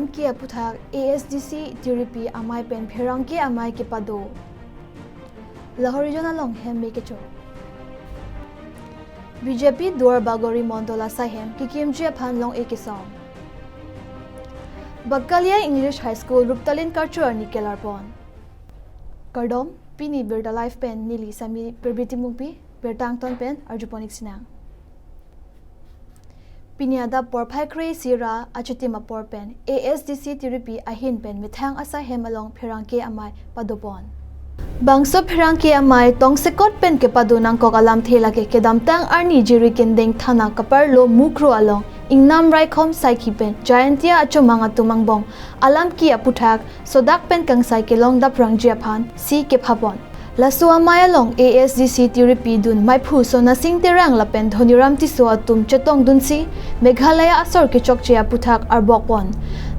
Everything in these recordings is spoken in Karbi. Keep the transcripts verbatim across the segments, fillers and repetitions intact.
Ke aputhak A S D C Tiripi amei pen pherangke amei kepado. Lahorijan along hem me kecho. B J P Duar Bagori Mondol asaihem kekimji aphan long-e kesong. Bakalia English High School ruptalin karcho arni kelarpon. Kardom, pini Birta Live pen neli Sami Prabiti Mungpi, birta angton pen arjupon-ik sinang. Pini adap porphai kre-isi ra achitim apor pen A S D C Tiripi ahin pen methang asaihem along pherangke amei padopon. Bangso pherangke amei tongsekot pen kepado nangkok alamthe lake kedamtang arni Jirikinding thana kaparlo Mukroh along ingnam raikom saikhi pen Jaintia achomang atum angbong alam ke aputhak sodak pen kangsai kelong daprangji aphan si kephapon. Laso amei along A S D C Tiripi dun meiphu Sonasing Terang lapen Dhoniram Tisso atum chetongdunsi Meghalaya asor kechokche aputhak arbokpon.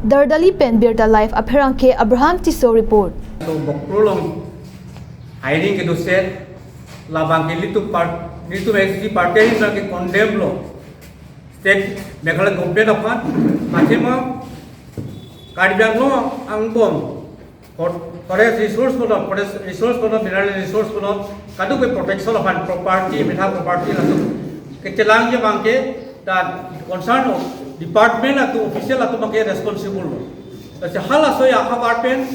Dardali pen Birta Live apherangke Abraham Tisso report. So Mukroh along hiring kedoset labang ke nelitum part, nelitum S D C party ahin ke condemn lo. State Meghalaya government aphan, machima Karbi Anglong angbong for-, forest resource board, forest resource board, mineral resource board, kadokave protection aphan property, methang property latum kechelangji abangke, the concern of department atum official atum abangke responsible lo. Lasi halaso ahavar pen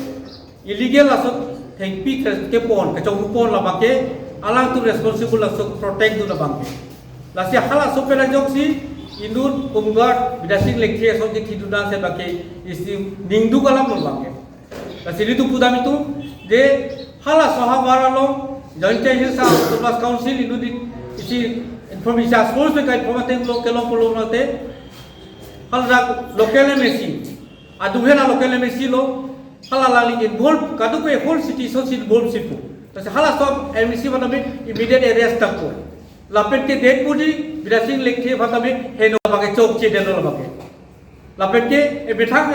illegal laso thengpi ke-, kepon, kechongpon labangke, alangtum responsible laso protect dun labangke. Lasi halaso pen ajoksi inut Homeguard Bidya Sing Lekthe ason kethidun an se abangke isi ningduk alam lo abangke. Lasi nelitum pudam itum je halaso ahavar along Jaintia Hills Autonomous Council inut di isi information source pen ka-inform ateng lo kelong pulo mate, hala local M A C, adu hena local M A C lo, hala alangli involve, kadokave whole citizen involve si pu. Lasi halaso M A C aphan tame immediate arrest tangpo. Lapen ke dead body Bidya Sing Lekthe aphan tame heno abangke chokchedetlo abangke. Lapen ke emethang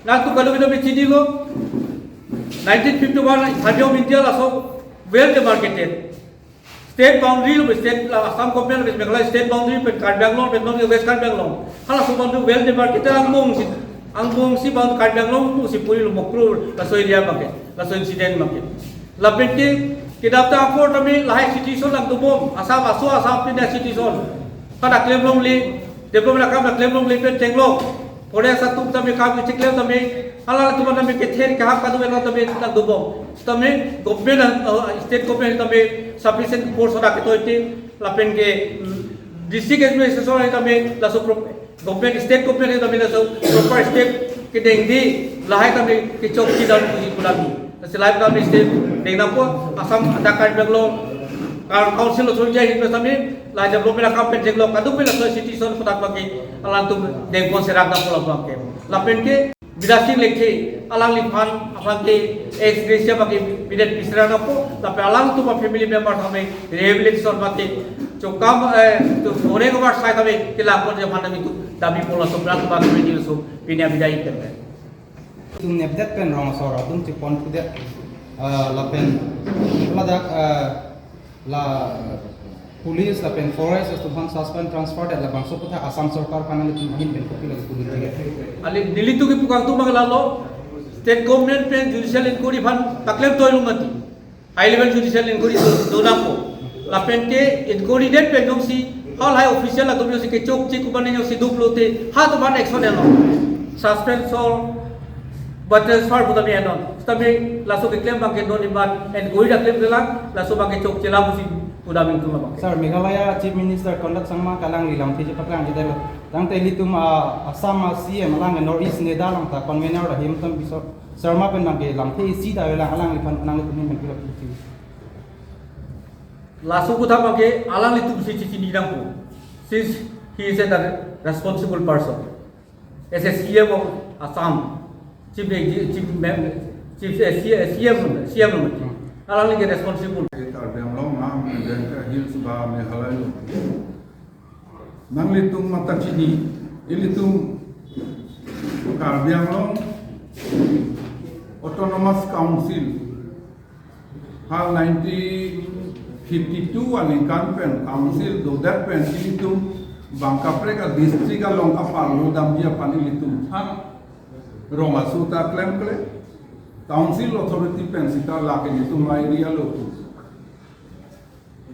nangtum kadokave tame chinilo, nineteen fifty-one Army of India laso well demarcated. State boundary lo, state la Assam government lo, Meghalaya state boundary pen Karbi Anglong pen non West Karbi Anglong. Halaso boundary well demarcated angbong si, angbong si bound Karbi Anglong pusi purilo Mukroh laso area abangke, laso incident abangke. Lapen ke kedamtang apor tame lahai citizen lang dobom, Assam aso Assam pen citizen. Pada klem longle, development akam ta klem longle pen chenglok. Forest atum tame kam kecheklem tame, halalatum tame kether kehap kadokave tame ta dobom. Tame government, uh, state government tame sufficient force ada ketoite, lapen ke, mm, district administration tame laso pro-, government, state government tame laso proper step kedengdi, lahai tame kechokche dam pusi pudam. Lasi lahai tame step dengdampo, Assam adak Karbi Anglong Kar-, Council lo sorja hin tame, lahai development akam pen chenglok kadokave laso citizen aputhak abangke alangtum dengpon serak dampo labangke. Lapen ke Bidya Sing Lekthe alangliphan aphan ke ex gratia abangke bidet piserak dampo, lapen alangtum a-family member tame rehabilitation abangke chokam, eh, to foreign over sai tame kelangponji aphan tame itum dabi pon laso pran abangke nelitum pini abidai item. Itum nepdet pen rong asor atum chepon pudet, ah, lapen ladak, ah, la police lapen forest atum aphan suspend transfer det labangso aputhak Assam sorkar aphan nelitum ahin pen kopi lagi pudun tiga. Ali nelitum kepu kangtung abang lalo, state government pen judicial inquiry aphan ta klem toilung mati. High level judicial inquiry do, do dampo. Lapen ke inquiry det pen jongsi halahai official atum jongsi kechokche komatne jongsi duk lote, ha atum aphan action enlo. Suspension ba transfer pu tame enlo. Tame laso keklem abangke non imat inquiry ta klemklelang, laso abangke chokchelang pusi pudam itum abangke. Sir, Meghalaya Chief Minister Conrad Sangma ke alangli lamthe chepaklangji detlo. Tangte ilitum, ah, Assam, ah, C M alang North East NEDA along ta convener ahem atum Bishwa Sarma pen abangke lamthe isi ta avelang, alangliphan nanglitum ahin pen kopi lagi. Laso aputhak abangke alanglitum si chechini dampo. Since he is a responsible person. As a C M of Assam, Chief Executive, Chief Mem-, Chief, eh, C-, eh, C M, C M lo mati. Alangli ke responsible. Karbi Anglong ma, Jaintia Hills ba Meghalaya lo. Nanglitum mata chini, ilitum Karbi Anglong Autonomous Council ha nineteen fifty-two aningkan pen council dodet pen ilitum bang kaprek a-district along kaparlo damji aphan ilitum than Rong aso ta klemkle. Council authority pen sita lake netum area lo pu.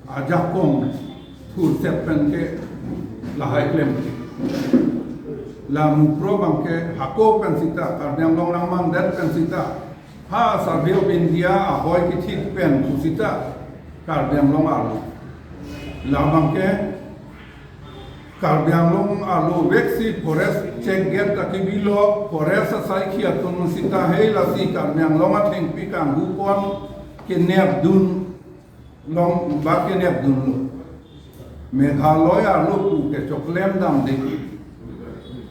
Ajakong thurset pen ke lahai klem. La Mukroh abang ke hako pen sita, Karbi Anglong nangmangdet pen sita, ha Survey of India ahoi kithik pen pu sita Karbi Anglong arlo. Labang ke Karbi Anglong arlo veksi forest check gate ta kebilo, forest asaikhi atum sita hei lasi Karbi Anglong athengpi kanghu pon kenep dun long ba kenep dunlo. Meghalaya arlo pu ke choklem damde.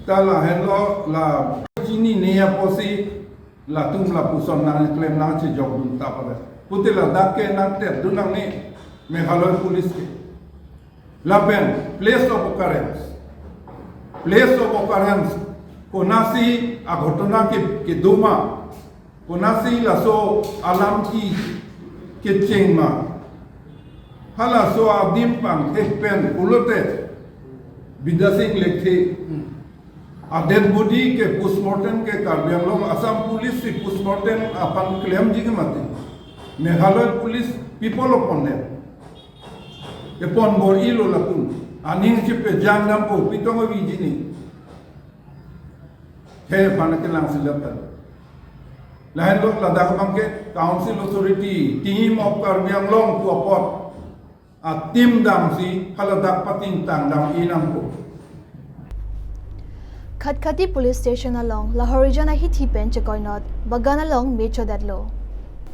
Ta lahenlo la chinine apotsi latum lapuson nangklem nangchejok dun ta pada. Pute ladak ke nangtep dun nangne Meghalaya police ke. Lapen place of occurrence. Place of occurrence. Konasi aghotona ke, kedo ma. Konasi laso alam ke kecheng ma. Halaso adim pangthek pen pulote Bidya Sing Lekthe adead body ke postmortem ke Karbi Anglong Assam Police si postmortem aphan klemji ke mati. Meghalaya Police people upon them. Epon bor-ilo latum. Aning chepejang dampo pitong avi jini. He aphan kelang silap ta. Lahenlo ladak abang ke Council Authority, Team of Karbi Anglong pu apot atim damsi haladak patingtang dam-i nangpo. Khatkhati Police Station along lahorijan ahithi pen chekoinot bagan along me chodetlo.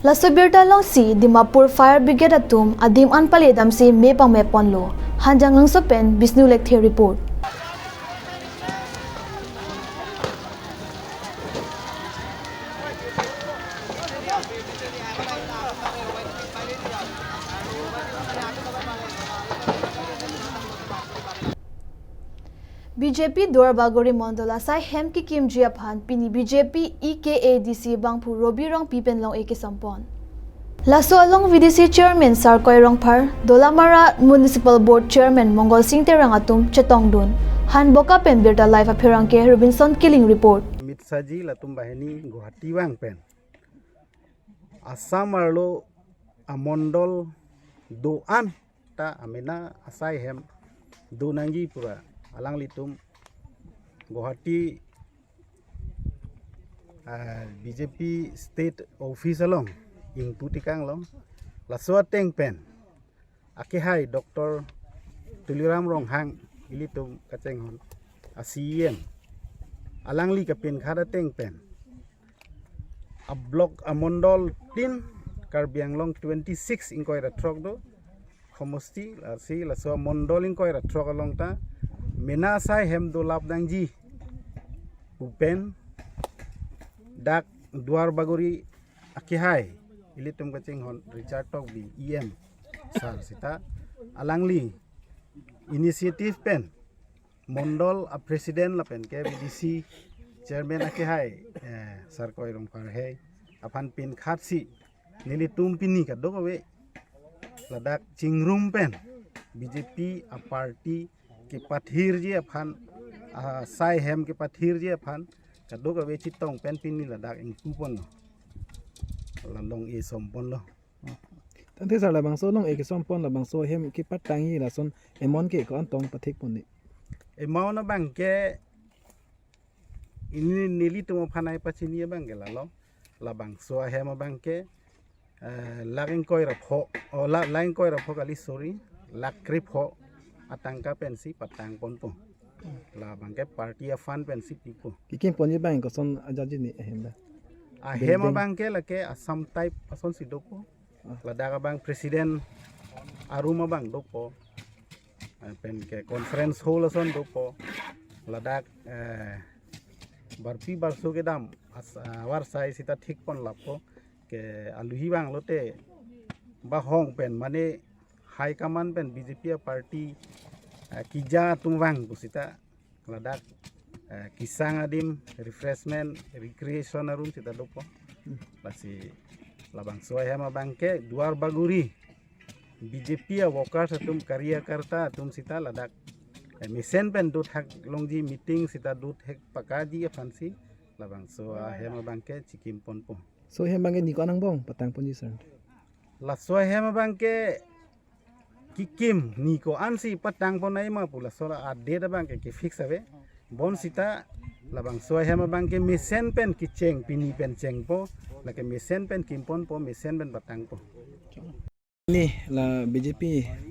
Laso birta alongsi Dimapur Fire Brigade atum adim an pale damsi me pangme ponlo. Hanjanglangso pen Bishnu Lekthe report. B J P Duarbagori Mondol asai hem kekimji aphan pini B J P E K A D C bangphu Robi Rongpi pen long-e kesompon. Laso along V D C Chairman Sarkoi Rongphar, Dolamara Municipal Board Chairman Mongol Sing Terang atum chetongdun. Hanboka pen Birta Live apherangke Robinson Killing report. Mitsaji latum banghini Guwahati vang pen Assam arlo amondol do-an ta amena asai hem do nangji pura alanglitum Guwahati, ah, B J P State Office along ingpu tikang long. Laso ateng pen akehai Doctor Tuliram Ronghang ilitum kachinghon a C E M alangli kapinkhat ateng pen a block amondol tin Karbi Anglong twenty six ingkoi ra throk do, khomosti lasi laso amondol ingkoi ra throk along ta mena asai hem dolap nangji pu pen dak Duarbagori akehai ilitum kachinghon Richard Tokbi E M sir sita alangli initiative pen mondol a president lapen ke V D C chairman akehai, eh, Sarkoi Rongphar hei aphan pinkhat si nelitum pini kadokave ladak chingrum pen B J P a party kepathirji aphan, asai hem kepathirji aphan kadokave chetong pen pini ladak ingpu ponlo. La long-e sompon lo. Tangte sir, labangso long-e kesompon labangso hem kepatangji lason amount ke ko-an tong pathik pon ni? Amount abang ke ini nelitum aphan nangpachini abang ke lalo. Labangso ahem abang ke, eh, lakh ingkoi ra pho, oh, la-, lakh ingkoi ra pho kali, sorry, lakh krepho atangka pensi patang ponpo. Labang ke party a fund pensi pipo. Kekim ponji abang koson ajatji ni ahem ta? Ahem building abang ke lake Assam type asonsi dopo. Ah. Ladak abang president a room abang dopo. Eh, pen ke conference hall ason dopo. Ladak, eh, barpi barso kedam as-, ah, avarsai sita thik pon lapo. Ke aluhi vang lote bahong pen mane high command pen B J P a party, eh, keja atum vang pu sita ladak, eh, kesang adim, refreshment, recreation a room sita dopo. Lasi labangso ahem abang ke Duarbagori B J P a workers atum, karyakarta atum sita ladak, eh, mesen pen dothak longji, meeting sita dothek pakaji aphansi Labangso ahem abangke chikim ponpo. So ahem abangke ni ko-an angbong patang ponji sir? Laso ahem abangke kikim ni ko-ansi patang pon nangji ma pu laso la a-date abangke ke fix ave. Bonsita labangso ahem abangke mesen pen kicheng, pini pen chengpo, lake mesen pen kim ponpo, mesen pen patangpo. Ni la B J P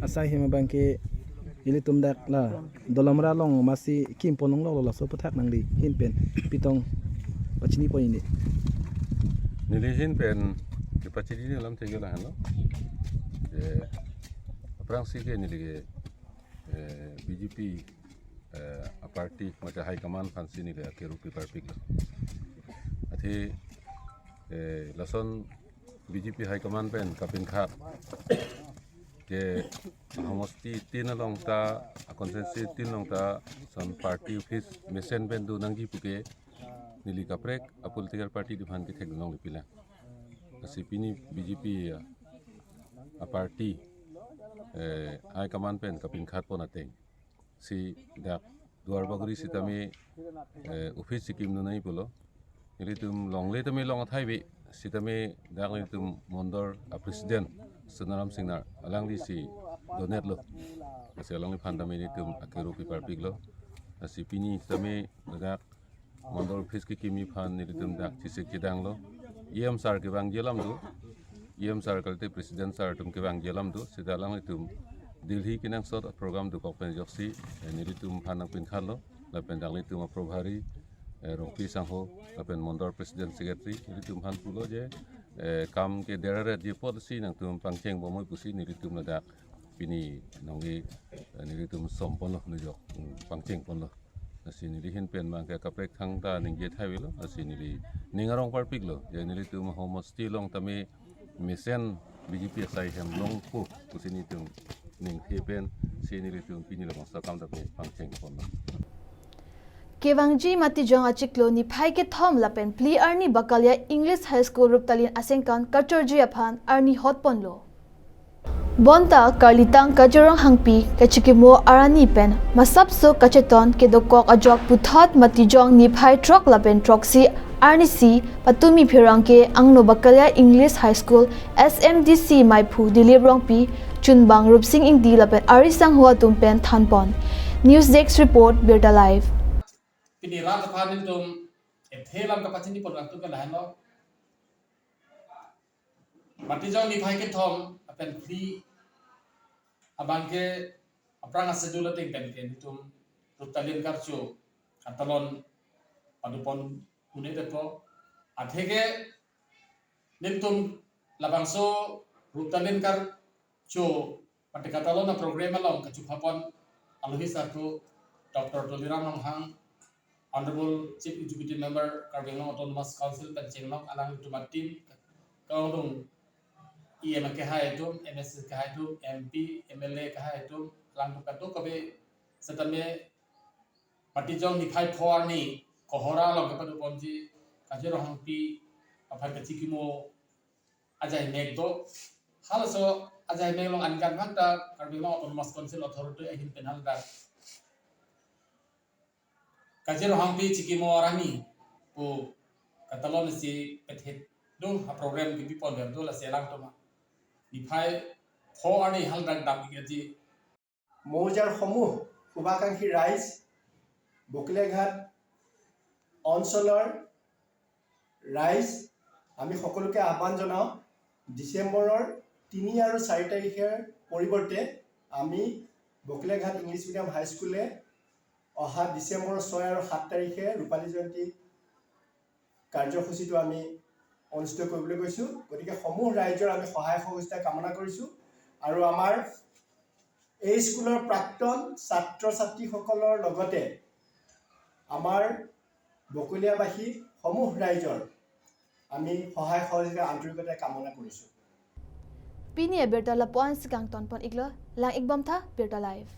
asai ahem abangke ilitum dak la Dolamara along masi kim pon longloklo, laso aputhak nangli ahin pen pi tong pachini pon ini. Neli ahin pen kepachini alam thek ke lahenlo. Eh, aphrangsi ke neli ke, eh, B J P, eh, a-party mate high command aphansi neli akero pi parpiklo. Athe, eh, lason B J P high command pen kapinkhat ke ahomosti tin along ta, a-constituency tin along ta, lason party office mesen pen do nangji puke neli kaprek a-political party atum aphan kethek dun longle pilang. Lasi pini B J P a, a-party, eh, high command pen kapinkhat pon ateng si dak Duar Bagori sitame, eh, office chikim dun nangji pulo. Nelitum longle tame long athai ave, sitame dak nelitum mondol a-president Sonaram Singnar alanglisi donetlo. Lasi alangliphan tame nelitum akero pi parpiklo. Lasi pini tame dak mondol office kekimji aphan nelitum dak chesik chedanglo. E M sir kevangji alam do. E M sir kalite president sir atum kevangji alam do. Sita alanglitum Delhi kenangsot program dokok pen ajoksi, eh, nelitum aphan nangpinkhatlo. Lapen dak nelitum a-probhari, eh, Rongpi sangho, lapen mondol president secretary, nelitum aphan pulo je, eh, kam ke deraret je apotsi nangtum pangcheng bomnoi pusi nelitum ladak pini nongke, eh, nelitum som ponlo nujok, mm, pangcheng ponlo. Lasi neli ahin pen abangke kaprek thangta ningje athai avelo, lasi neli ning arong parpiklo. Je nelitum ahomosti along tame mesen B J P asai ahem longpo pusi nelitum ningthe pensi nelitum pini labangso akam tame pangcheng ponlo. Kevangji Matijong achiklo niphai kethom lapen phli arni Bakalia English High School Ruptalin asengkan kachorji aphan arni hot ponlo. Bonta karlitang Kajirong Hangpi kachikimo arni pen masapso kacheton kedokok ajok puthot Matijong niphai throk lapen throksi arnisi patumi pherangke angno Bakalia English High School S M D C maiphu Dilip Rongpi, chunbang Rupsing Ingti lapen ari sangho atum pen thanpon. News Desk Report, Birta Live. Pini rat aphan nelitum ethe alam kapachini pon atum ke lahenlo. Matijong niphai kethom lapen phli abangke aphrang a-schedule ateng pen ke nelitum Ruptalin karcho katalon padopon un-edepo. Atheke nelitum labangso Ruptalin karcho mate katalon a-program along kachupha pon alohi sarpo Doctor Tuliram Ronghang, Honorable Chief Executive Member Karbi Anglong Autonomous Council pen chenglok alanglitum a-team, kangdung E M akehai atum, M S A akehai atum, M P, M L A akehai atum, alangtum kadokave setame Matijong niphai pho arni Kohora along kepadoponji Kajirong Hangpi aphan kachikimo ajaimek do. Halaso ajaimek along aningkan vangta Karbi Anglong Autonomous Council Authority ahin pen haldak Kajirong Hangpi chikimo arni pu katalon si pethet do, a-program kipi pon do, lasi alangtum niphai pho arni haldak dam ikji. মৌজাৰ সমূহ শুভাকাংক্ষী ৰাইজ, বকলীয়াঘাট অঞ্চলৰ ৰাইজ, আমি সকলোকে আহ্বান জনাওঁ, ডিচেম্বৰৰ তিনি আৰু চাৰি তাৰিখৰ পৰিৱৰ্তে আমি বকলীয়াঘাট ইংলিছ মিডিয়াম হাইস্কুলে অহা ডিচেম্বৰৰ ছয় আৰু সাত তাৰিখে ৰূপালী জয়ন্তী কাৰ্যসূচীটো আমি অনুষ্ঠিত কৰিবলৈ গৈছোঁ। গতিকে সমূহ ৰাইজৰ আমি সহায় সহযোগিতা কামনা কৰিছোঁ আৰু আমাৰ এই স্কুলৰ প্ৰাক্তন ছাত্ৰ ছাত্ৰীসকলৰ লগতে আমাৰ বকলীয়াবাসী সমূহ ৰাইজৰ আমি সহায় সহযোগিতা আন্তৰিকতাৰে কামনা কৰিছোঁ। Pini abirta lapu-an si kangton pon iklo, lang-ik bomtha, Birta Live.